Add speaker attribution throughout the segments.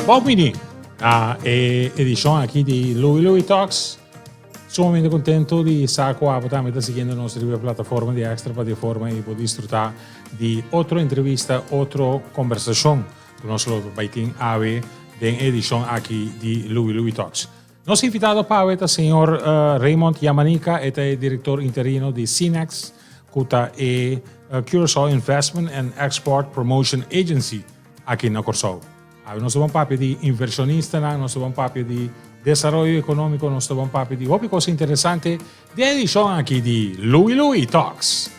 Speaker 1: Bon bini na e edishon aki di Louie Louie Talks. Sumamente contento di sa cu abo tambe ta siguiendo nos riba e plataforma di Extra pa di forma y por disfruta di otro entrevista, otro conversacion cu nos lo bay tin awe den e edishon aki di Louie Louie Talks. Nos invitado pa awe ta señor Raymond Yamanika, e ta e director interino di CINEX, cu ta e Curaçao Investment and Export Promotion Agency aki na Corsou. Awe nos ta bon papia di inversionistanan, nos ta bon papia di desaroyo economico, nos ta bon papia di hopi cos interesante den e edicion aki di Louie Louie Talks.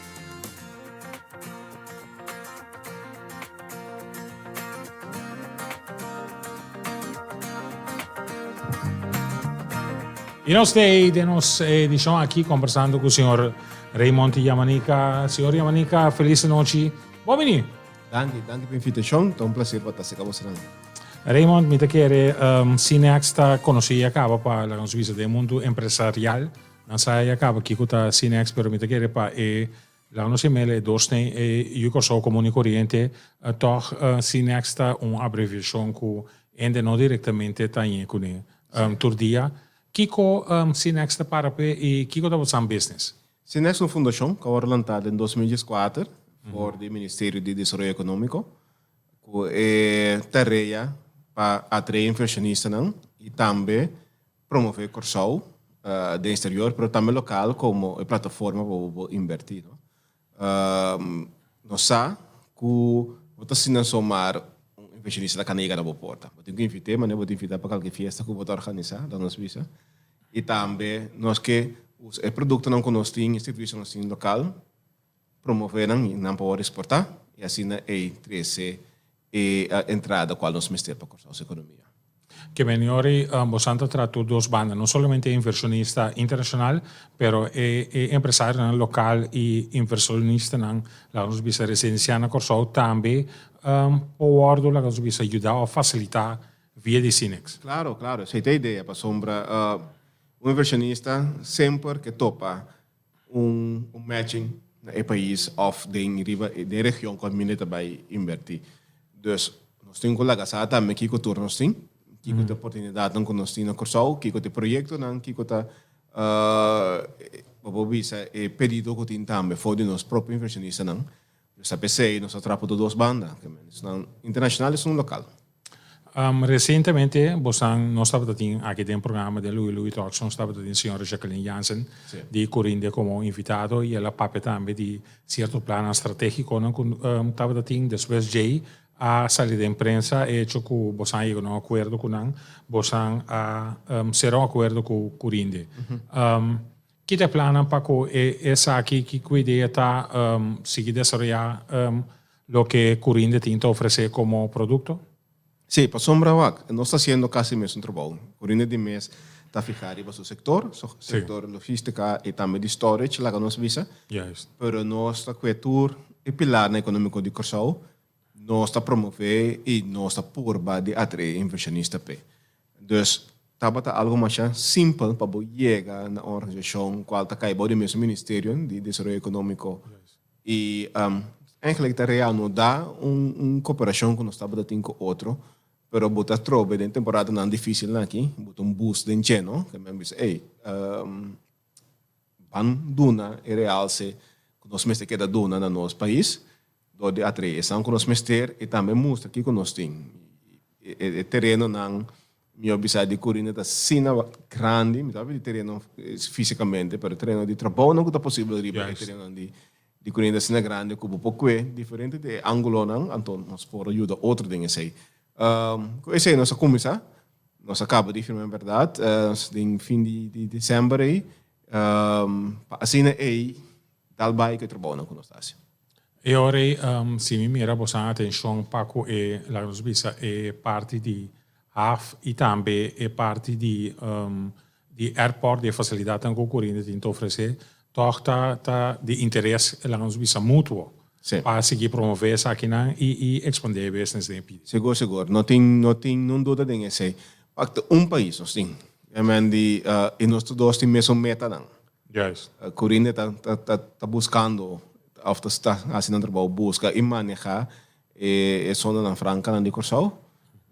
Speaker 1: Y nos ta den nos edicion aki conversando cu señor Raymond Yamanika. Señor Yamanika, feliz nochi. Bon bini.
Speaker 2: Danki, danki pa invitacion. Ta un placer pa ta cerca bosonan.
Speaker 1: Raymond, mi ta kere um, Cinex ta conoci ya caba pa laga nos bisa den mundo empresarial. Nan sa ya caba kico ta Cinex, pero mi ta kere pa e Laga nos yam'el e dosnee e yu Kòrsou komun i koriente, tòg CINEX ta un abreviashon ku hende no direktamente ta hañ'é kuné tur dia. Kiko CINEX ta para p'e i kiko ta bosan business?
Speaker 2: CINEX ta un fundashon ku a wòrdu lantá den 2014 for di Ministerio di Desaroyo Ekonómiko ku e tarea pa atraé invershonistanan i tambe promove Kòrsou den exterior pero tambe lokal komo e plataforma pa bo por inverti no. Nos sa ku bo ta asina somar un inversionista ta kana yega na bo porta. Bo tin ku invit'é manera bo ta invitá pa kalke fiesta ku bo ta organisá, laga nos bisa. I tambe nos ke usa e produktonan ku nos tin, e servisionan ku nos tin lokal, promove nan i nan por wòrdu eksportá i asina ei trese e entrada kual nos mester pa Kòrsou su ekonomia.
Speaker 1: Ke meniori bosan ta traha tur dos banda, no solamente e invershonista internashonal, pero e e empresarionan lokal i invershonistanan, laga nos bisa residensiá na Kòrsou tambe por wòrdu, laga nos bisa, yuda òf fasilitá via di Cinex.
Speaker 2: Klaro, klaro, esei ta e idea, pasobra un invershonista semper ke topa un matching na e pais of den riba den region cu aminda ta bay inverti. Dus nos tin cu laga sa tambe kico tur nos tin, kico ta oportunidadnan cu nos tin na Corsou, kico ta e proyectonan, kico ta bo por bisa e pedido cu tin tambe for di nos propio inversionistanan. Dus ta p'esey nos ta traha pa tur dos banda, esnan internacional y esnan local.
Speaker 1: Resientemente bosan nos tabata tin aki den programa den Louis Louis Talks nos tabata tin señora Jacqueline Jansen di Curinde como invitado y el a papia tambe di cierto plannan strategiconan cu tabata tin. Despues djey a sali den prensa e hecho cu bosan a yega na un acuerdo cu nan, bosan a cera un acuerdo cu Curinde. Ki ta e plannan pa cu esaki? Kico idea ta sigui desaroya Loke Curinde tin ta ofresé komo produkto?
Speaker 2: Sí, pasobra wak, nos ta hasiendo kasi mesun trabou. Curinde di mes ta fihá riba su sektor, su sektor logístika i tambe di storage, laga nos bisa.
Speaker 1: Juist.
Speaker 2: Pero nos ta kue tur e pilarnan ekonómiko di Kòrsou, nos ta promové i nos ta purba di atraé invershonista p'e. Dus, tabata algu masha simpel pa bo yega na un organisashon kual ta kai bou di mesun ministerio di Desaroyo Ekonómiko. I eigenlijk ta real no da un un cooperacion cu nos tabata tin cu otro, pero bo ta trobe den temporadanan dificilnan aki, bo ta un boost den dje no, ke men bisa ey ban duna e realce cu nos mester keda duna na nos pais dor di atrae esnan cu nos mester y tambe mustra kico nos tin. E terenonan Mi a bisa di Corina ta asina grandi, mi ta papia di tereno fisicamente, pero tereno di trabounan cu ta posibel riba e terenonan di di Corina ta asina grandi cu bo por cue diferente di e angulonan, anto nos por a yuda otro den esey. Cu esey nos a cuminsa, nos a caba di firma en berdad den fin di december ey, pa asina ey dal bay cu e trabounan cu nos ta haci.
Speaker 1: E ora ei, si mi mira boso atencion pa cu e, laga nos bisa, e parti di haf y tambe e parti di di airport, di e facilidadnan cu Curinde tin ta ofrece, toch ta ta di interes, laga nos bisa, mutuo pa sigui promove esakinan y y expande e business den e pidi.
Speaker 2: Sigur, sigur. No tin, no tin nun duda den esey. Wak, ta un pais nos tin. I di, y nos tur dos tin mesun metanan.
Speaker 1: Juist.
Speaker 2: Curinde ta ta ta buscando of ta sta haci nan trabou busca y maneha e e zonanan francanan di Corsou.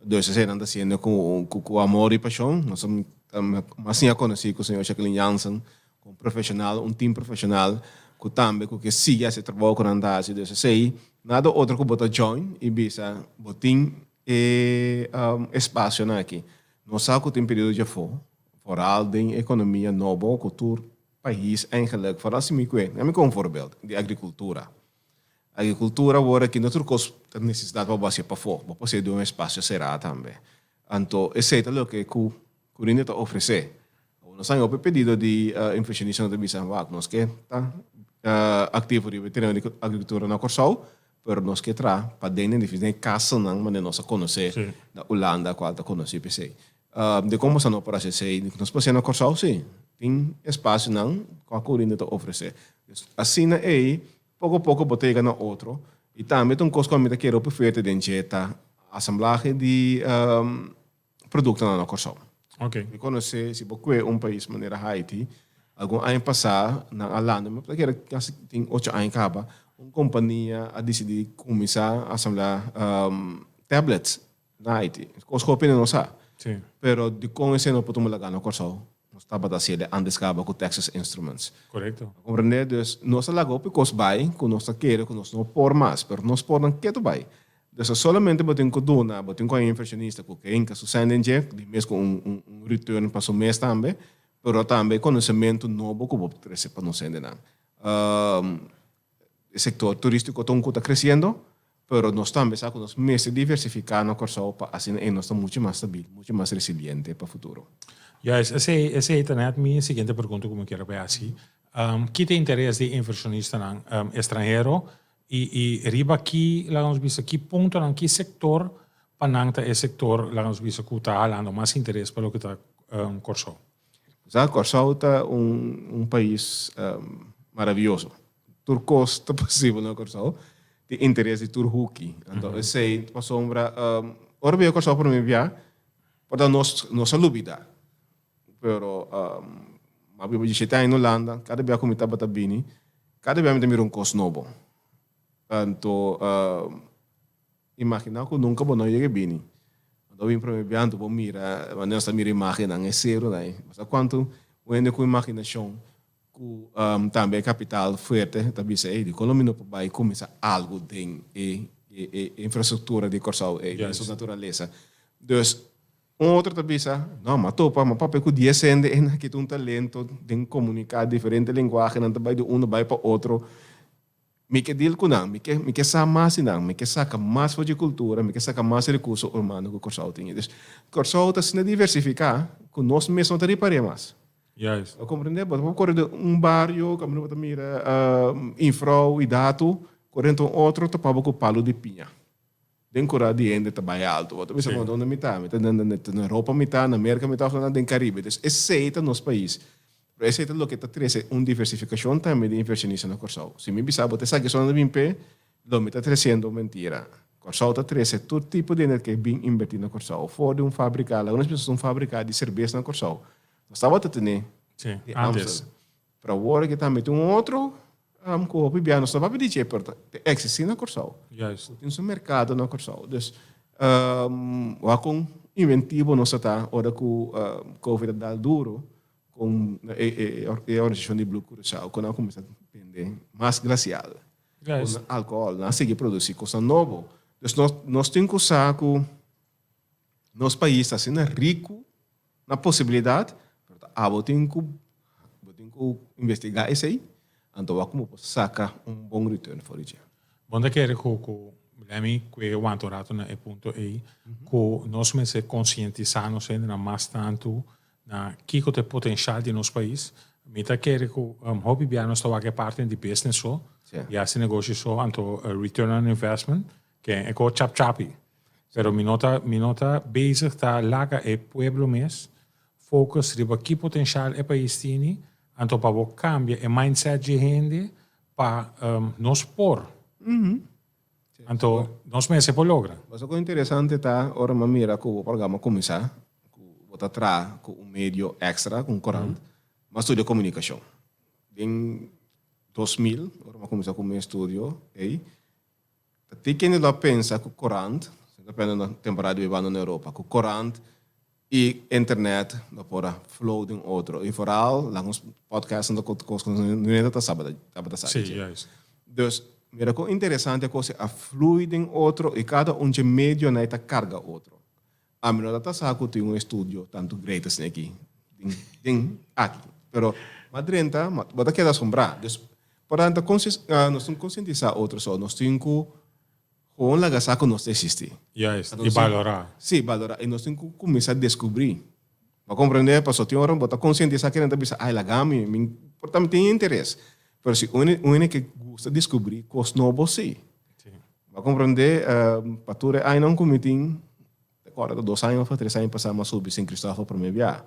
Speaker 2: Dus esei nan ta hasiendo ku ku amor i pashon. Nos a mas siña konosí ku señor Jacqueline Jansen, un profeshonal, un team profeshonal ku tambe ku ke sigui hasi e trabou ku nan ta hasi. Dus esei nada otro ku bo ta join i bisa bo tin e espasionan aki. Nos sa ku tin periodo djafó, foral den ekonomia nobo ku tur pais eigenlijk, foral si mi kue, mi koe un voorbeeld di agrikultura. Agrikultura awor aki no tur kos ta nesesidat pa bo hasié pafó, bo por hasié den un espasio será tambe. Anto esei ta loke ku Curinde ta ofresé. Awor nos haña hopi pedido di invershonistanan ta bisa, wak, nos ke ta aktivo riba e tereno di agrikultura na Kòrsou, pero nos ke traha paden den diferente kasanan manera nos a konosé na Hulanda kual ta konosí p'esei. Dikon boso no por hasi esei? Nos por hasié na Kòrsou sí. Tin espasionan ku Curinde ta ofresé. Asina ei Poko poko bo ta yega na otro i tambe ta un kos ku ami ta kere hopi fuerte den dje ta asamblahe di produktonan na Kòrsou. Mi konosé si bo kue un pais manera Haiti, algun aña pasá nan a landa, mi ta kere kasi tin ocho aña kaba, un kompania a disidí kuminsá asamblá tablets na Haiti. Kos ku hopi hende no sa. Pero dikon esei no por tuma lugá na Kòrsou? Nos tabata hasié de antes kaba ku Texas Instruments.
Speaker 1: Korekto.
Speaker 2: A komprendé? Dus nos a laga hopi kos bai ku nos ta kere ku nos no por mas, pero nos pornan ketu bai. Dus a solamente bo tin ku duna, bo tin ku haña invershonista ku ke hinka su sèn den dje, di mes ku un un return pa su mes tambe, pero tambe konosementu nobo ku bo trese pa nos hendenan. E sektor turístiko ta un ku ta kresiendo, pero nos tambe sa ku nos mester diversifiká na Kòrsou pa asina ei nos ta muchu mas stabil, muchu mas resiliente pa futuro.
Speaker 1: Juist, esei esei ta net mi siguiente pregunta ku mi kier a hasi. Ki ta interes di invershonistanan estranhero i i riba ki, laga nos bisa, ki puntonan, ki sektor pa nan ta e sektor, laga nos bisa, ku ta halando mas interes pa loke ta Kòrsou?
Speaker 2: Sa, Kòrsou ta un pais maravioso. Tur kos ta posibel na Kòrsou. Tin interes di tur huki. Anto esei ta pasobra ora bia Kòrsou promé bia, por ta nos nos a lubidá. Pero mi a biba dieshete aña na Hulanda, kada bia ku mi tabata bini, kada bia mi ta mira un kos nobo. Anto Imagina ku nunka bo no yega bini. Bo ta bin prome bia anto bo mira, manera nos ta mira imagennan, e serunan ei. Bo sa kuantu un hende ku imaginashon, ku tambe e kapital fuerte ta bisa, ey, dikon lo mi no por bai kuminsá algu den e infrastruktura di Kòrsou ei, den su naturalesa. Dus, un otro ta bisa, no, m'a topa, m'a papia ku dies hende ei nan aki ta un talento den komuniká diferente lenguahenan ta bai di unu bai pa otro. Mi ke deal ku nan, mi ke mi ke sa mas di nan, mi ke saka mas for dje kultura, mi ke saka mas rekurso humano ku Kòrsou tin. Dus, Kòrsou ta asina diversifiká ku nos mes no ta ripar'é mas.
Speaker 1: Juist.
Speaker 2: Bo komprendé? Bo ta por kore den un bario kaminda bo ta mira infrou i datu, kore den un otro topa bo ku palu di piña. Den kura di hende ta bai alto. Bo ta bisa, Bon, donde mi ta? Mi ta na Europa mi ta, na Merka mi ta of na den Karibe. Dus esei ta nos pais. Pero esei ta loke ta trese un diversifikashon tambe di invershonista na Kòrsou. Si mi bisa bo ta esaki esnan ta bin p'e, lo mi ta tresiendo mentira. Kòrsou ta trese tur tipo di hende ke bin invertí na Kòrsou. For di un fabrika, laga nos bisa un fabrika di serbes na Kòrsou. Nos tabata tene
Speaker 1: di Amstel.
Speaker 2: Pero awor ke tambe tin un otro ku hopi bia nos no papia di dje pero ta eksistí na Kòrsou.
Speaker 1: Juist.
Speaker 2: Tin su merkado na Kòrsou. Dus wak kon inventivo nos a ta ora ku covid a dal duro kon e organisashon di Blue Curaçao kon nan a kuminsá bende mas glasial.
Speaker 1: Juist.
Speaker 2: Kon alkohòl. Nan a sigui produsí kosnan nobo. Dus nos nos tin ku sa ku nos pais ta asina riku Na posibilidat, pero ta abo tin ku bo tin ku investigá esei, anto wak ku bo por saka un bon return for di dje.
Speaker 1: Bo ta kere ku ku Lemmy ku e wanta un rato na e punto ei, ku nos mester konsientisá nos hendenan mas tantu na kiko ta e potenshal di nos pais. Mi ta kere ku hopi bia nos ta wak e parti di business so, di hasi negoshi so, anto return on investment, Ken e ko chap chapi. Pero mi no ta mi no ta bezig ta laga e pueblo mes focus riba ki potencial e pais tini, anto pa bo cambia e mindset dje hende pa nos por. Anto nos mester por logra.
Speaker 2: Pasobra ku interesante ta ora mi a mira ku bo programa kuminsá, ku bo ta traha ku un medio extra, ku un korant, mi a studia komunikashon. Den 2000, ora mi a kuminsá ku mi estudio ei, Ta tin kende lo a pensa ku korant, Ta pende na temporada di bibando na Europa. Ku korant i internet no por a flow den otro. I vooral laga ons podcast nan ta kos ku nos no ta sa tabata sa.
Speaker 1: Sí, juist.
Speaker 2: Dus mira kon interesante kos a flui den otro i kada un dje medionan ta karga otro. Ami no ta sa ku tin un estudio tantu great asina aki den den aki. Pero m'a drenta bo ta keda asombrá. Dus por tanto nos tin konsientisá otro so nos tin ku Gewoon laga sa ku nos ta eksistí.
Speaker 1: Juist, i balorá.
Speaker 2: Sí, balorá. I nos tin ku kuminsá deskubrí. Bo a komprendé? Pasobra tin ora bo ta konsiente di esaki, nan ta bisa, ai, laga mi, mi por ta mi tin interes. Pero si un un hende ke gusta deskubrí kos nobo, sí. Bo a komprendé? Pa tur e añanan ku mi tin, ta kòrda ta dos aña òf tres aña pasá mi a subi Sint Kristòfel promé bia.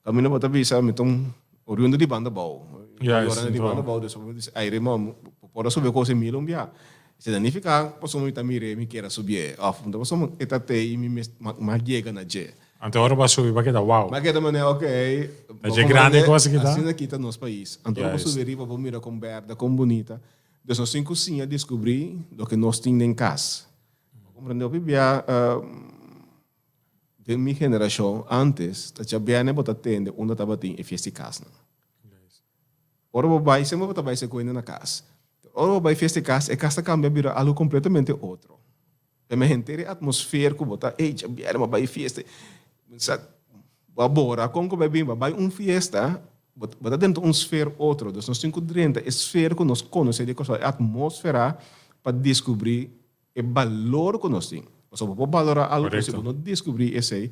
Speaker 2: Caminda bo ta bisa mi ta un oriundo di banda bou.
Speaker 1: Juist,
Speaker 2: di banda bou, dus bo dici ay Raymond, bo por a subi e cos e mil un bia. Esei ta nifica pasobra mi ta mir'e mi kier a subi'e of ta pasobra e ta te y mi mes a yega na dje.
Speaker 1: Anto ora bo a subi bo a keda wow.
Speaker 2: Mi a keda manera ok.
Speaker 1: Ta dje grandi e cos aki ta.
Speaker 2: Asina aki ta nos pais. Anto ora bo subi riba bo mira con berde, con bunita. Dus nos tin cu siña descubri loke nos tin den cas. Bo comprende hopi bia. Den mi generashon antes ta djabièrnè bo ta tende unda tabatin e fiesta di kasnan. Ora bo bai semper bo ta bai sekuende na kas. Pero ora bo bai fiesta di kas e kas ta kambia bira algu kompletamente otro. P'e henter e atmosfer ku bo ta ey djabièrnè bo a bai e fiesta sa bo a bora kon ku bo a bin bo a bai un fiesta bo ta drenta un sfer otro. Dus nos tin ku drenta e sfer ku nos konosé di Kòrsou e atmosfera pa deskubrí E balor ku nos tin. Pasobra bo por balorá algu, pero si bo no deskubrí esei,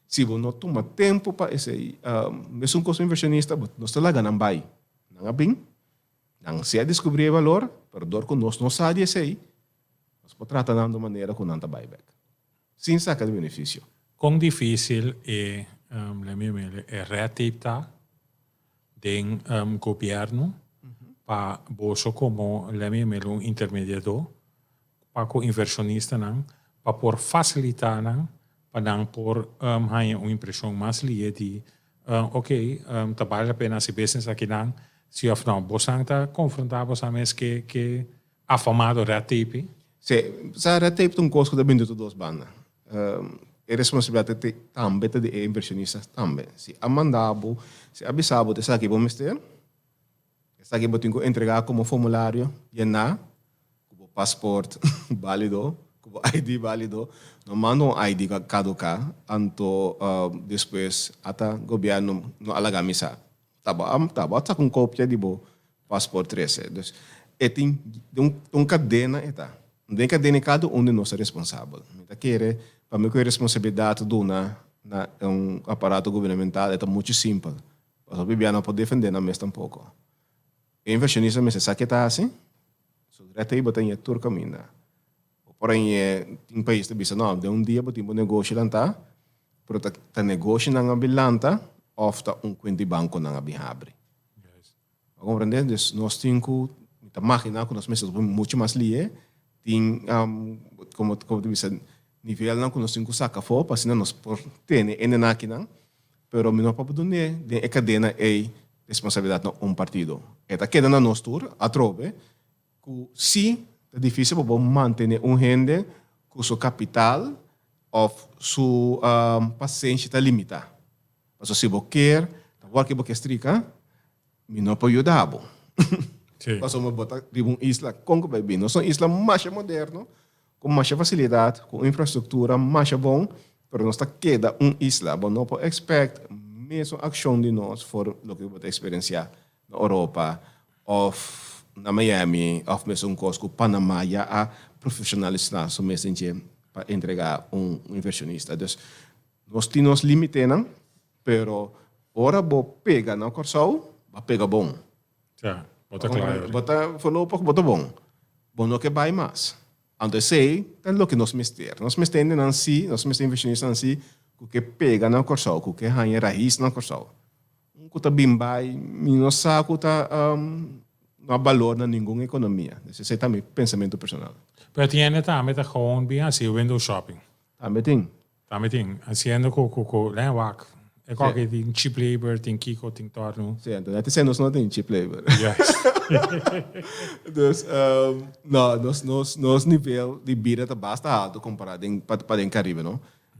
Speaker 2: si bo no tuma tempu pa esei, mesun kos invershonista, bo nos ta laga nan bai. Nan a bin, nan si a deskubrí e balor, pero dor ku nos no sa di esei, nos por trata nan di un manera ku nan ta bai bèk, sin saka di benefisio.
Speaker 1: Kon difísil e, e red tape ta den gobièrnu pa boso komo lèmemel un intermediadó pa ku invershonistanan pa por fasilitá nan pa nan por haña un impreshon mas lihe di oke ta bale la pena hasi business akinan si òf no. Bosan ta konfrontá bosan mes ke ke afamado red tape?
Speaker 2: Sí, sa red tape ta un kos ku ta bini tur dos banda. E responsabilidat ta tambe ta di e invershonista tambe. Si a manda bo, si a bisa bo ta esaki bo mester, esaki bo tin ku entregá komo formulario yená ku bo pasport bálido, ku bo ID bálido. No manda un ID kaduká, anto despues ata gobièrnu no a laga mi sa. Ta bo a ta bo a saka un kopia di bo pasport trese. Dus e tin un un kadena e ta. Den e kadena kada un di nos ta responsabel. Mi ta kere pa mi ku e responsabilidat duna na un aparato gubernamental e ta muchu simpel. Pasobra bibia no por defende nan mes tampoko. E invershonista mester sa ke ta hasi, su ret ei bo ta ñe tur kaminda. Bo por a ñe tin pais ta bisa no, den un dia bo tin bo negoshi lantá, pero ta ta negoshinan a bin lanta òf ta un kuenta di bankonan a bin habri. Bo a komprendé? Dus nos tin ku, mi ta maginá ku nos mester ta muchu mas lié, tin komo komo ta bisa nivelnan ku nos tin ku saka afó pa asina nos por tene e nenakinan, pero mi no por dun'é den e kadena ei responsabilidat na un partido. E ta keda na nos tur atrobe. Ku si ta difísil pa bo mantené un hende ku su kapital òf su pasenshi ta limitá. Pasobra si bo kier ta wòrk i bo kier strika, mi no por yuda bo. Pasobra bo ta riba un isla kon ku bai bin. Nos ta un isla masha moderno, ku masha fasilidat, ku un infrastruktura masha bon, pero nos ta keda un isla. Bo no por expect mesun akshon di nos for loke bo ta eksperensiá na Oropa òf na Miami òf mesun kos ku Panama ya a profeshonalisá su mes den dje pa entregá un invershonista. Dus nos tin nos límitenan, pero ora bo pega na Kòrsou, bo a pega bon.
Speaker 1: Ja, bo ta kla.
Speaker 2: Bo ta voorlopig bo ta bon. Bo no ke bai mas. Anto esei ta loke nos mester. Nos mester hendenan si, nos mester invershonistanan si ku ke pega na Kòrsou, ku ke haña rais na Kòrsou. Un ku ta bin bai, mi no sa ku ta no a balor na ningun ekonomia. Dus esei ta mi pensamentu personal.
Speaker 1: Pero tin hende tambe ta gewoon bin hasi window shopping.
Speaker 2: Tambe tin.
Speaker 1: Tambe tin. Hasiendo ku ku ku len wak. E kòke tin cheap labor, tin kiko, tin tòrnu.
Speaker 2: Sí, anto net esei nos no tin cheap labor.
Speaker 1: Juist.
Speaker 2: Dus, no, nos, nos, nos nivel di bida ta basta haltu kompará den, pa, pa den Karibe, no?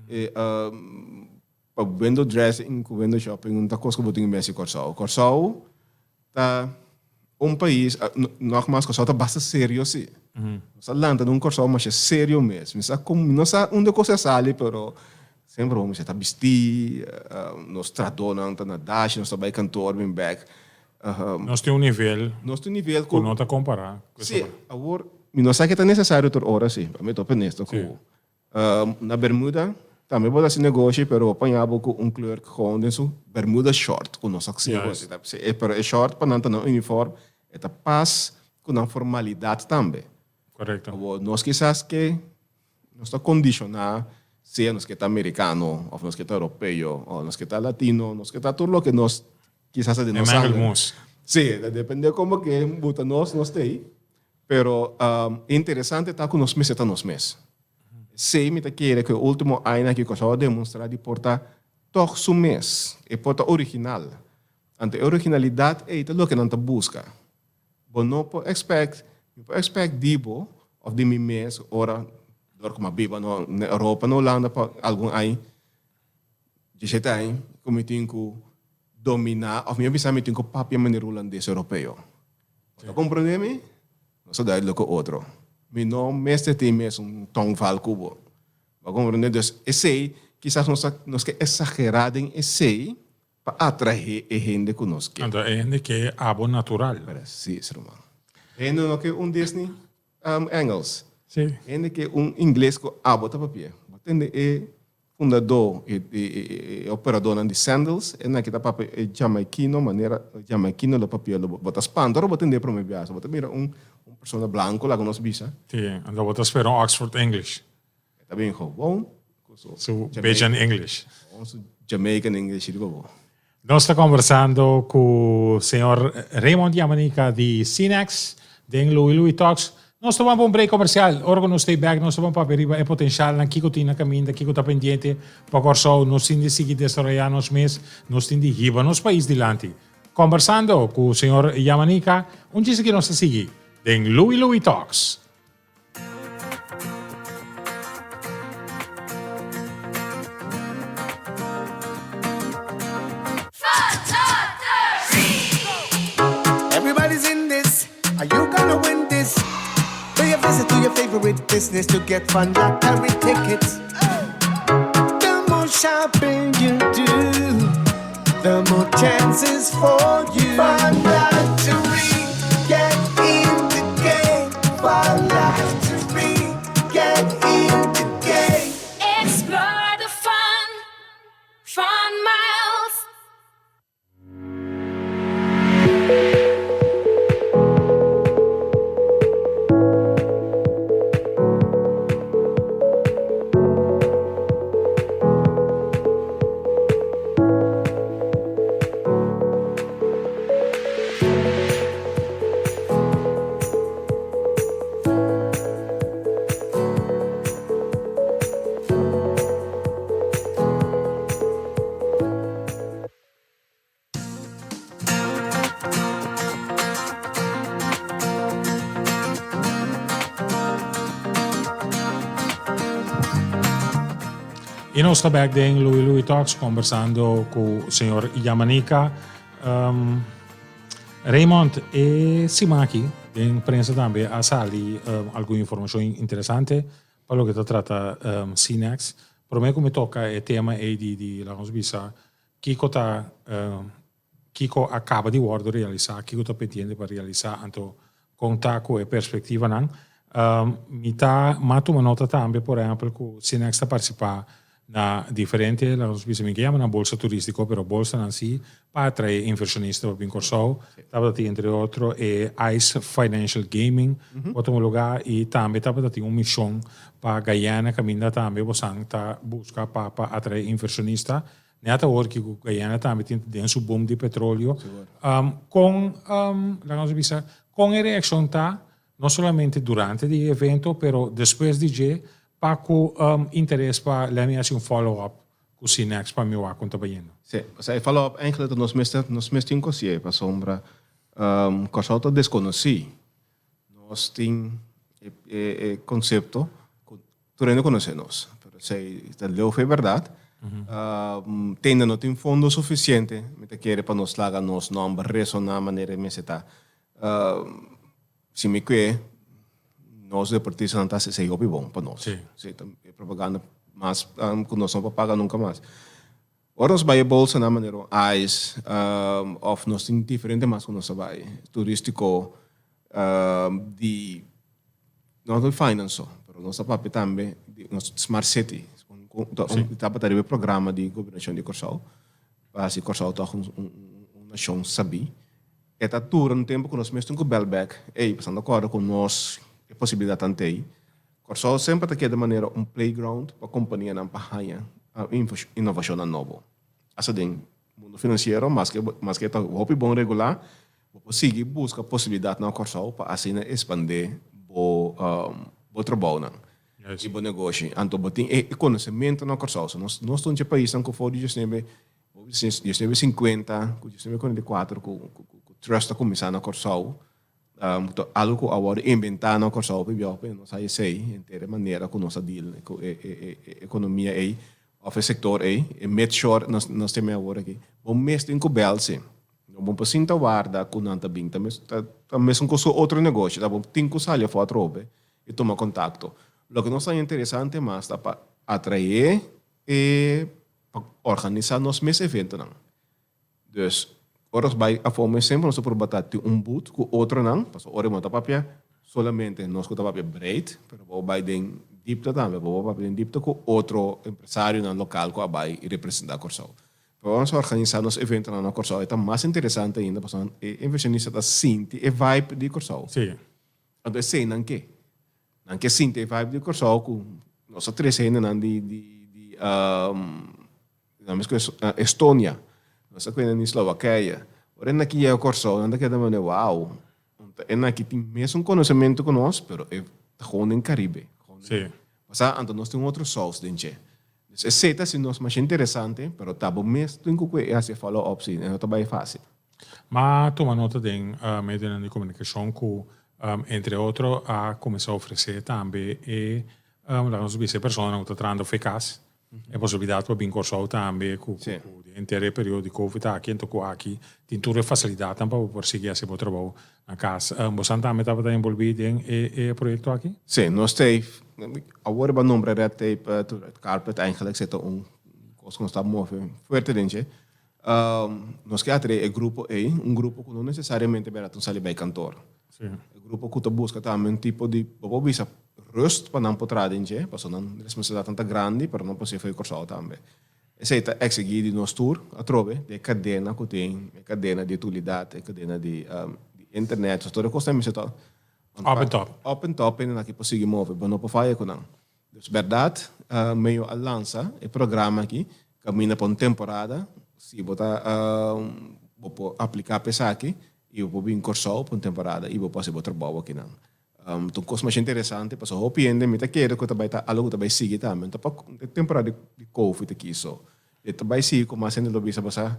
Speaker 2: E, pa window dressing ku window shopping no ta kos ku bo tin mes di Kòrsou. Kòrsou ta un pais, nogmaals Kòrsou ta basta serio si. Nos a lanta den un Kòrsou masha serio mes. Mi sa kon, mi no sa unda kos a sali pero semper bo mester ta bistí, nos trahadónan ta na dashi, nos ta bai kantor bin bèk.
Speaker 1: Nos tin un nivel.
Speaker 2: Nos tin un nivel
Speaker 1: ku. Ku no ta kompará.
Speaker 2: Si, awor mi no sa ke ta nesesario tur ora si, pa mi ta honesto ku. Na Bermuda tambe bo ta hasi negoshi pero bo paña bo ku un clerk gewoon den su Bermuda short ku nos a siña ku e pero e short pa nan ta nan uniform e ta pas ku nan formalidat tambe.
Speaker 1: Korekto.
Speaker 2: Awor nos kisas ke nos ta kondishoná sea nos ke ta amerikano òf nos ke ta europeo òf nos ke ta latino nos ke ta tur loke nos kisas ta den nos sangre. Sí, ta depende komo ke buta nos nos ta ei. Pero interesante ta ku nos mester ta nos mes. Esei mi ta kere ku e ultimo añanan aki Kòrsou a demonstrá di por ta tòg su mes, e por ta original. Anto e originalidat ei ta loke nan ta buska. Bo no por expect, mi por expect di bo òf di mi mes ora dor ku mi a biba na Europa, na Hulanda pa algun aña, Djishete aña ku mi tin ku dominá òf mi a bisa mi tin ku papia manera hulandes europeo. Bo ta komprendé mi? Nos ta duidelijk ku otro. Mi no mester tin mesun tongval ku bo. Bo a komprendé? Dus esei kisas nos ta nos ke eksagerá den esei pa atraé e hende ku nos ke.
Speaker 1: Anto e hende ke abo natural.
Speaker 2: Presis, ruman. Hende no ke un Disney Engels.
Speaker 1: Sí.
Speaker 2: Hende ke un ingles ku abo ta papia. Bo tende e fundadó i e operadónan di Sandals, e nan ki ta papia e jamaikino manera e jamaikino lo papia lo bo ta spanta ora bo tende e prome biaha. Bo ta mira un persona blanko laga nos bisa.
Speaker 1: Sí, anto bo ta spera un Oxford English.
Speaker 2: E ta bin gewoon ku
Speaker 1: su. Su Bajan English.
Speaker 2: Gewoon su Jamaican English riba bo.
Speaker 1: Nos ta conversando cu señor Raymond Yamanica di Cinex den Louie Louie Talks. Nos ta ban pa un break comercial. Ora cu nos stay back nos ta ban papia riba e potencialnan, kico tin na caminda, kico ta pendiente pa Corsou. Nos tin di sigui desaroya nos mes, nos tin di hiba nos pais dilanti. Conversando cu señor Yamanica, un djis aki nos ta sigui den Louie Louie Talks.
Speaker 3: Everybody's in this. Are you gonna win this? Pay a visit to your favorite business to get fun lottery tickets. The more shopping you do, the more chances for you. Fun lottery, get in the game. Fun lottery, get in the game.
Speaker 4: Explore the fun, fun miles.
Speaker 1: Y nos ta back den Louis Louis Talks conversando cu señor Yamanica. Um, Raymond, e siman aki den prensa tambe a sali um, algun informacion interesante pa loke ta trata um, Cinex. Prome cu mi toca e tema ei di, di laga nos bisa, Kiko ta kiko a kaba di wòrdu realisá, kiko ta pendiente pa realisá, anto kon ta ku e perspektivanan. Mi ta m'a tuma nota tambe por ehèmpel ku Cinex ta partisipá na diferente, laga nos bisa mi ke yama nan bolsa turístiko, pero bolsanan si pa atraé invershonista pa bin Kòrsou. Tabata tin entre otro e Ice Financial Gaming ku a tuma lugá i tambe tabata tin un mishon pa Guyana kaminda tambe bosan ta buska pa pa atraé invershonista. Net awor ki ku Guyana tambe tin den su boom di petroleo. Kon, laga nos bisa, kon e reakshon ta no solamente durante di e evento pero despues di dje pa ku interes pa lèmi hasi un follow up. ku Cinex pa mi wak kon ta bayendo.
Speaker 2: Sí, pasobra e follow up eigenlijk ta nos mester nos mes tin kosié pasobra Kòrsou ta deskonosí. Nos tin e e konsepto ku tur hende konosé nos, pero esei ta leu for e bèrdat. Tende no tin fondo sufisiente, mi ta kere pa nos laga nos nòmber resoná manera e mester ta. Si mi kue, nos deportistanan ta hasi esei hopi bon pa nos. Sí, ta e propaganda mas ku nos no por paga nunka mas. Ora nos bai e bolsanan manera un ice òf nos tin diferente mas ku nos ta bai, turístiko, di no di finance so, pero nos ta papia tambe di nos smart city. Tabata riba e programa di gobernashon di Kòrsou pa hasi Kòrsou tòg un nashon sabí. E ta dura un tempu ku nos mes tin ku bèl bèk, ey, pasando kòrda ku nos e posibilidatnan t'ei. Kòrsou semper ta keda manera un playground pa kompanianan pa haña inovashonnan nobo. Asta den mundu finansiero, maske maske e ta hopi bon regulá, bo por sigui buska posibilidatnan na Kòrsou pa asina espandé bo bo trabounan i bo negoshi. Anto bo tin e konosementu na Kòrsou. So nos nos ta un dje paisnan ku for di diesnuebe 1950 ku 1944 ku ku trust a kuminsá na Kòrsou ta algu ku a wòrdu inventá na Kòrsou pa biaha pa nos a esei henter e manera ku nos a deal ku e e ekonomia ei òf e sektor ei e mid-shore nos nos tin awor aki bo mes tin ku bèl si no bo por sinta warda ku nan ta bin ta mes ta mesun kos ku otro negoshi ta bo tin ku sali afó atrobe i tuma kontakto loke nos ta interesante mas ta pa atraé e pa organisá nos mes eventonan. Dus, ora nos bai afó mes semper nos ta purba ta tin un booth ku otronan, pasobra ora bo ta papia solamente nos ku ta papia breed, pero bo bai den dipta tambe, bo por papia den dipta ku otro empresarionan lokal ku a bai i representá Kòrsou. Pero ora nos organisá nos eventonan na Kòrsou e ta mas interesante ainda pasobra e inversionista ta sinti e vibe di Kòrsou. Anto esei nan ke. Nan ke sinti e vibe di Kòrsou ku nos a trese hendenan di di di nan mes ku Estonia, nos a kende di Slowakije. Ora nan aki yega Kòrsou nan ta keda manera wow, e nan aki tin mesun konosementu ku nos pero e ta gewoon den Karibe. Pasá anto nos tin un otro sous den dje. Dus esei ta hasi nos masha interesante pero ta bo mes tin ku kue hasi e follow up si e no ta bai fásil.
Speaker 1: Ma tuma nota den medionan di komunikashon ku entre otro a kuminsá ofresé tambe e laga nos bisa e personanan ku ta trahando for e kas e posibilidat pa bin Kòrsou tambe ku ku den henter e periodo di covid aki anto ku aki tin tur e fasilidatnan pa bo por sigui hasi bo trabou na kas. Bosan tambe tabata enbolbí den e proyekto aki?
Speaker 2: Sí, nos ta awor riba nombra red tape tur red carpet eigenlijk esei ta un kos ku nos ta move fuerte den dje. Nos ke atrae e grupo ei, un grupo ku no nesesariamente bera ta sali bai kantor. E grupo ku ta buska tambe un tipo di, bo por bisa rust pa nan por traha den dje, pasobra nan responsabilidatnan ta grandi, pero nan por hasi for di Kòrsou tambe. Esei ta eksigí di nos tur atrobe, di e kadena ku tin, e kadena di utilidat, e kadena di internet, tur e kosnan mester ta
Speaker 1: Up en top.
Speaker 2: Up en top, hende nan aki por sigui move, bo no por faya ku nan. Dus bèrdat Meyo a lansa e programa aki kaminda pa un temporada si bo ta bo por apliká pa esaki i bo por bin Kòrsou pa un temporada i bo por hasi bo trabou akinan. Ta un kos masha interesante pasobra hopi hende mi ta kere ku ta bai ta algu ku ta bai sigui tambe no ta pa e temporada di covid aki so e ta bai sigui ku mas hende lo bisa bo sa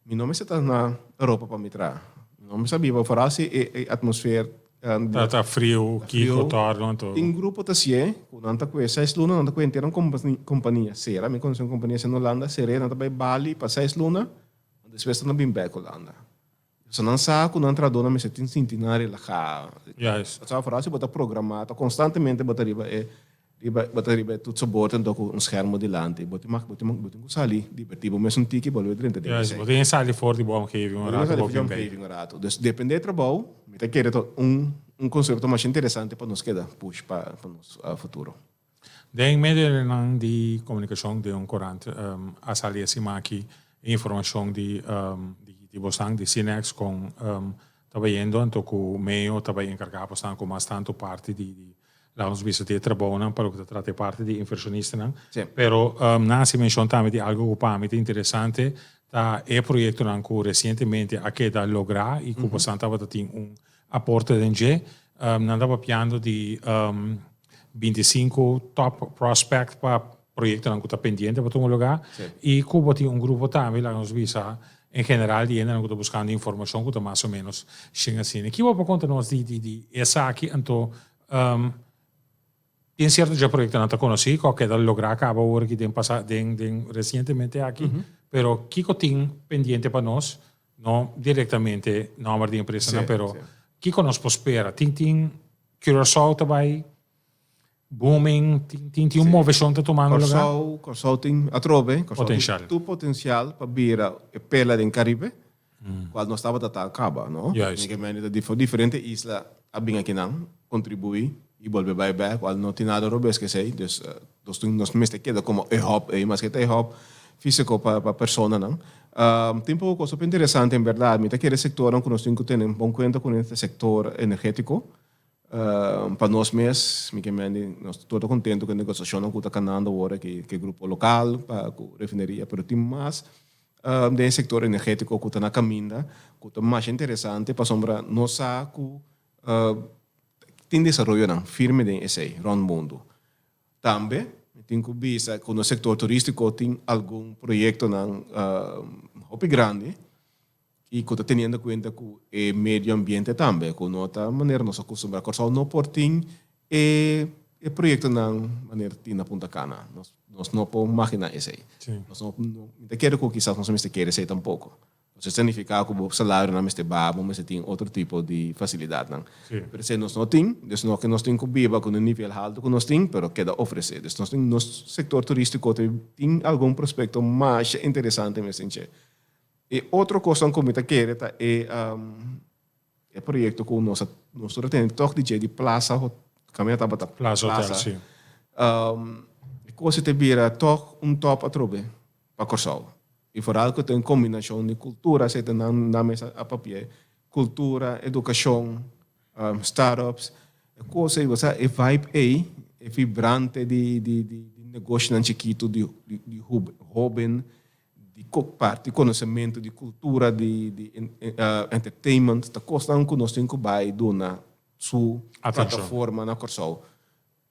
Speaker 2: Mi no mester ta na Europa pa mi traha. Mi no mester biba foral si e atmosfer
Speaker 1: Ta ta friu, kiko torno anto.
Speaker 2: Tin grupo ta sié ku nan ta kue seis luna, nan ta kue henter un kompania sera. Mi konosé un kompania si na Holanda, ser'é, nan ta bai Bali pa seis luna, despues nan ta bin bèk Holanda. So nan sa ku nan trahadónan mester tin sinti nan relahá. Sa foral si bo ta programá, ta konstantemente bo ta riba e Riba, bo ta riba e toetsenbord anto ku un schermo dilanti. Bo tin mag, bo tin bo tin ku sali divertí bo mes un tiki bolbe drenta den
Speaker 1: esei. Bo tin sali for di bo omgeving un rato
Speaker 2: bo bin bei. Un rato. Dus depende e trabou, mi ta kere ta un un konsepto masha interesante pa nos keda push pa pa nos futuro.
Speaker 1: Den medionan di komunikashon den un korant a sali e siman aki e informashon di di bosnan di Cinex kon ta bayendo anto ku meo ta bay enkargá bosnan ku mas tantu parti di Laga nos bisa di e trabounan pa loke ta trata e parti di inversionistanan. Pero nan hasi menshon tambe di algu ku pa mi ta interesante, ta e proyektonan ku resientemente a keda lográ i ku bosan tabata tin un aporte den dje. Nan ta papiando di 25 top prospect pa. proyectonan cu ta pendiente pa tuma lugar y cu bo tin un grupo tambe, laga nos bisa, en general di hendenan cu ta buscando informacion cu ta mas o menos shin asina. Kico bo por conta nos di di di esaki? Anto tin cierto dje proyectonan ta conoci cu a keda logra caba awor aki den pasa den den recientemente aki, pero kico tin pendiente pa nos? No directamente nomber di empresanan, pero kico nos por spera? Tin tin Curaçao ta bay booming, tin tin tin un movecion ta tumando lugar?
Speaker 2: Kòrsou, Kòrsou tin atrobe, Kòrsou tin
Speaker 1: Potencial.
Speaker 2: tur potencial pa bira e perla den Caribe, cual nos tabata ta caba, no?
Speaker 1: Juist.
Speaker 2: Mi ke mende ta dif diferente isla a bin akinan, contribui y bolbe bay bek, cual no tin nada robes cu esey, dus nos tin nos mester keda como e hub ey, maske ta e hub fisico pa pa personanan. Tin poco cos hopi interesante en berdad, mi ta kere sectornan cu nos tin cu tene bon cuenta cu e sector energetico, Pa nos mes, mi ke mendi, nos tur ta contento cu e negociacionnan cu ta canando awor aki cu e grupo local pa cu refineria, pero tin mas den e sector energetico cu ta na caminda cu ta masha interesante pasobra nos sa cu tin desaroyonan firme den esey rond mundo. Tambe mi tin cu bisa cu nos sector turistico tin algun proyectonan hopi grandi I ku ta teniendo kuenta ku e medio ambiente tambe, ku no ta manera nos a kustumbrá. Kòrsou no por tin e e proyektonan manera tin na Punta Cana. Nos nos no por maginá esei. Nos no mi ta kere ku kisas nos no mester kere esei tampoko. Pasobra esei signifiká ku bo salarionan mester baha, bo mester tin otro tipo di fasilidatnan. Pero esei nos no tin, dus no ke nos tin ku biba ku un nivel haltu ku nos tin, pero keda ofresé. Dus nos tin nos sektor turístiko tin algun prospekto masha interesante mes tin dje. E otro kosnan ku mi ta kere ta e e proyekto ku nos a nos tur a tene tòg di dje di Plaza kaminda tabata
Speaker 1: Plaza Hotel si.
Speaker 2: E kos ei ta bira tòg un tòp atrobe pa Kòrsou. I foral ku ta un kombinashon di kultura esei ta nan nan mes a papia kultura, edukashon, startups. E kos ei bo sa e vibe ei e vibrante di di di negoshonan chikitu di di hoben di parti konosementu di kultura di di entertainment ta kosnan ku nos tin ku bai duna su plataforma na Kòrsou.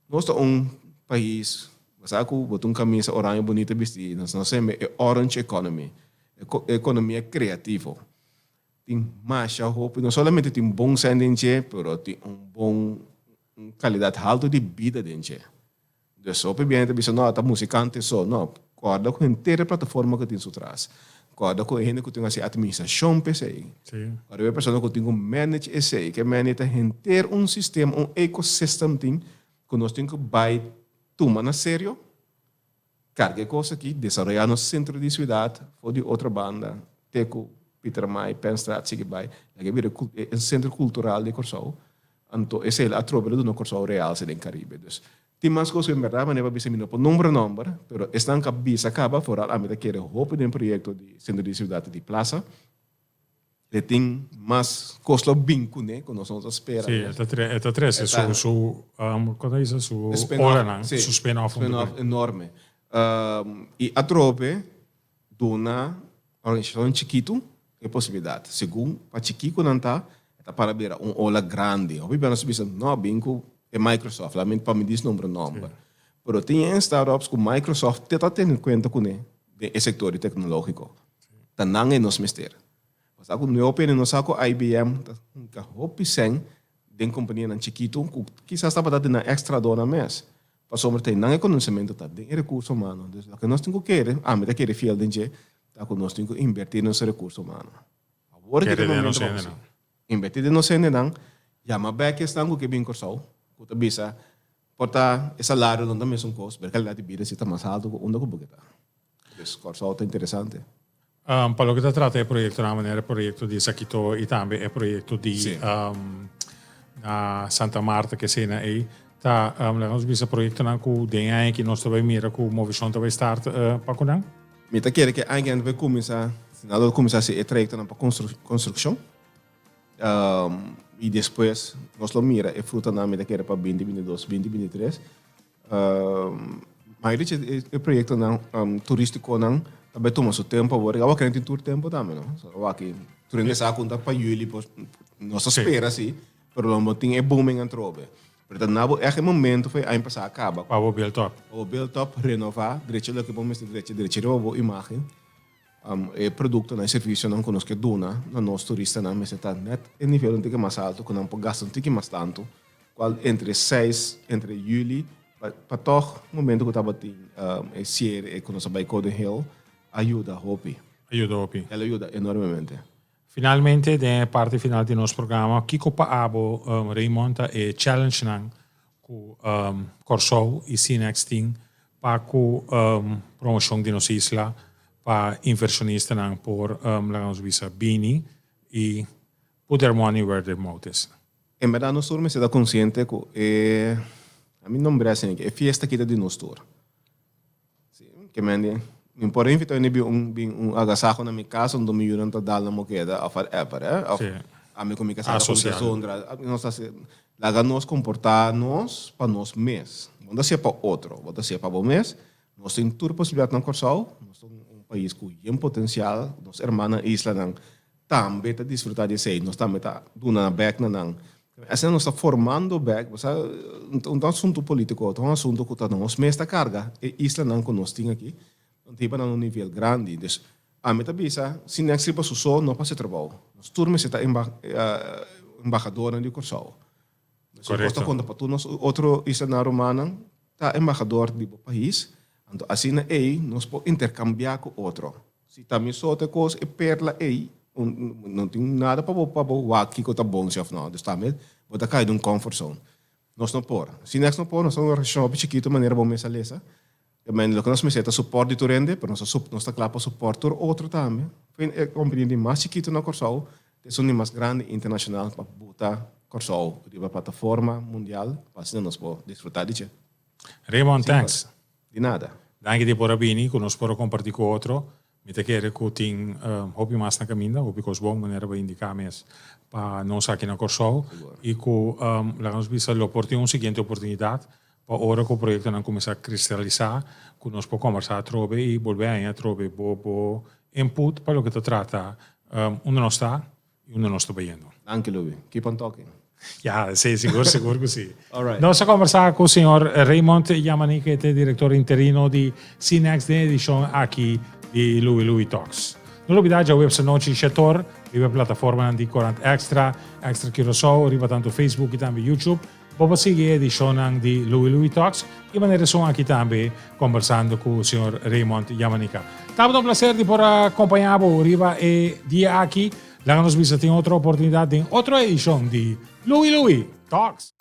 Speaker 2: Nos ta un pais basa ku bo ta un kamisa oraño bunita bisti nos no seme e orange economy e ekonomia kreativo tin masha hopi no solamente tin bon sèn den dje pero tin un bon kalidat haltu di bida den dje. Dus hopi biaha ta bisa no ta musikante so, no, kòrda ku henter e plataforma ku tin su tras, kòrda ku e hende ku tin hasi atministrashon pa esei, kòrda ku e persona ku tin ku manage esei, ke manage ta henter un sistema, un ecosystem tin ku nos tin ku bai tuma na serio, karga e kos aki, desaroyá nos sentro di siudat for di otro banda te ku Pietermaai, Penstraat sigui bai, laga e bira e sentro kultural di Kòrsou. Anto esei la atrobe lo duna Kòrsou realse den Karibe. Dus, tin mas kos ku en bèrdat manera pa bisa mi no por nombra nòmber, pero esnan ku a bisa kaba foral ami ta kere hopi den proyekto di Sentro di Siudat di Plaza. E tin mas kos lo bin kuné ku nos no ta spera.
Speaker 1: Sí, e ta tre e ta trese su su kon ta bisa su oranan, su spin-off.
Speaker 2: Spin-off enorme. I atrobe duna Organisashon chikitu e posibilidat. Segun pa chikí ku nan ta, e ta para bira un ola grandi. Hopi bia nos ta bisa, no, bin ku e Microsoft, laat mi pa mi dis nombra nomber. Pero tin e startups ku Microsoft te ta tene kuenta kuné den e sektor di teknológiko. Ta nan e nos mester. Pasá ku nuevo pene nos sa ku IBM ta hunka hopi sèn den kompanianan chikitu ku kisas tabata den nan èkstra dòna mes. Pasobra ta nan e konosementu ta den e rekurso humano. Dus loke nos tin ku kere, ami ta kere fiel den dje, ta ku nos tin ku inbertí den nos rekurso humano. Awor ki ta e momento pa hasi. Inbertí den nos hendenan, yama bèk esnan ku ke bin Kòrsou, ku ta bisa, por ta e salario no ta mesun kos, pero e kalidat di bida si ta mas haltu ku unda ku bo ke ta. Dus Kòrsou ta interesante.
Speaker 1: Pa loke ta trata e proyectonan manera e proyecto di Zakito y tambe e proyecto di na Santa Marta ke esena ey ta laga nos bisa proyectonan ku den aña aki nos ta bay mira ku Movishon ta bay start pa ku nan.
Speaker 2: Mi ta kere ke aña ta bay kuminsa, si nan lo kuminsa hasi e trayectonan pa construccion y despues nos lo mira e frutanan mi ta kere pa binti binti dos, binti binti tres. Mayoria di e proyectonan turisticonan ta bay tuma su tempo awor. Awor kende tin tur tempo tambe, no? So awor aki tur hende sa cu ta pa juli, pues nos ta spera si, pero lo no tin e booming atrobe. Pero ta na bo echt e momento for e aña pasá a kaba.
Speaker 1: Pa bo build up.
Speaker 2: Pa bo build up, renová, drecha loke bo mester drecha, drecha riba bo imágen. E produktonan i servisionan ku nos ke duna na nos turistanan mester ta nèt e nivel un tiki mas altu ku nan por gasta un tiki mas tantu, kual entre seis, entre yüli pa tòg momento ku tabatin e siere ku nos a bai Coding Hill a yuda hopi.
Speaker 1: A yuda hopi.
Speaker 2: El a yuda enormemente.
Speaker 1: Finalmente den e parti final di nos programa kiko pa abo Raymond ta e challengenan ku Kòrsou i Cinex tin pa ku promoshon di nos isla pa invershonistanan por laga nos bisa bini i put their money where their mouth is.
Speaker 2: En bèrdat nos tur mester ta konsiente ku e, ami nombr'é asina aki, e fiesta aki ta di nos tur. Si, ke men di, mi por invitá hende bin un bin un agasaho na mi kas unda mi yunan ta dal na mokeda òf whatever, eh, òf ami ku mi kasá ta konta zondra, nos ta hasi, laga nos komportá nos pa nos mes. Bo no ta hasié pa otro, bo ta hasié pa bo mes. Nos tin tur posibilidat na Kòrsou, nos ta un pais ku yen potensial, nos hermana islanan tambe ta disfrutá di esei, nos tambe ta duna bèk na nan. Asina nos ta formando bèk, bo sa, un ta un asuntu polítiko, ta un asuntu ku ta nos mes ta karga e islanan ku nos tin aki, nan ta hiba nan un nivel grandi. Dus, ami ta bisa, si nèks riba su so no por hasi trabou. Nos tur mester ta embahadornan di Kòrsou. Nos ta konta pa tur nos otro islanan rumannan ta embahador di bo pais, anto asina ei nos por interkambiá ku otro. Si ta mi so ta e kos, e perla ei, no tin nada pa bo pa bo wak kiko ta bon si òf no. Dus tambe bo ta kai den un comfort zone. Nos no por. Si nèks no por, nos ta un organisashon hopi chikitu manera bo mes a lesa. Men loke nos mester ta support di tur hende, pero nos ta nos ta kla pa support tur otro tambe. Fin e kompania di mas chikitu na Kòrsou ta esun di mas grandi internashonal pa buta Kòrsou riba plataforma mundial pa asina nos por disfruta di dje.
Speaker 1: Raymond, thanks.
Speaker 2: Di nada.
Speaker 1: Danki di por a bini ku nos por a kompartí ku otro. Mi ta kere ku tin hopi mas na kaminda, hopi kos bon manera bo a indiká mes pa nos aki na Kòrsou i ku laga nos bisa lo por tin un siguiente oportunidat pa ora ku proyektonan kuminsá kristalisá ku nos por kòmbersá atrobe i bolbe haña atrobe bo bo input pa loke ta trata unda nos ta i unda nos ta bayendo.
Speaker 2: Danki Lubi. Keep on talking.
Speaker 1: Ya, si, sigur, sigur ku si.
Speaker 2: Alright.
Speaker 1: Nos a kombersá ku señor Raymond Yamani, ke ta e direktor interino di Cinex den edishon aki di Louie Louie Talks. No lubidá djaweps anochi Shetor riba e plataformanan di Corant Extra, Extra Curaçao, riba tantu Facebook i tambe YouTube. Bo por sigui e edishonnan di Louie Louie Talks i manera esun aki tambe kombersando ku señor Raymond Yamanika. Tabata un plaser di por a kompañá bo riba e dia aki. Laga nos bisa tin otro oportunidat den otro edishon di Louie Louie Talks!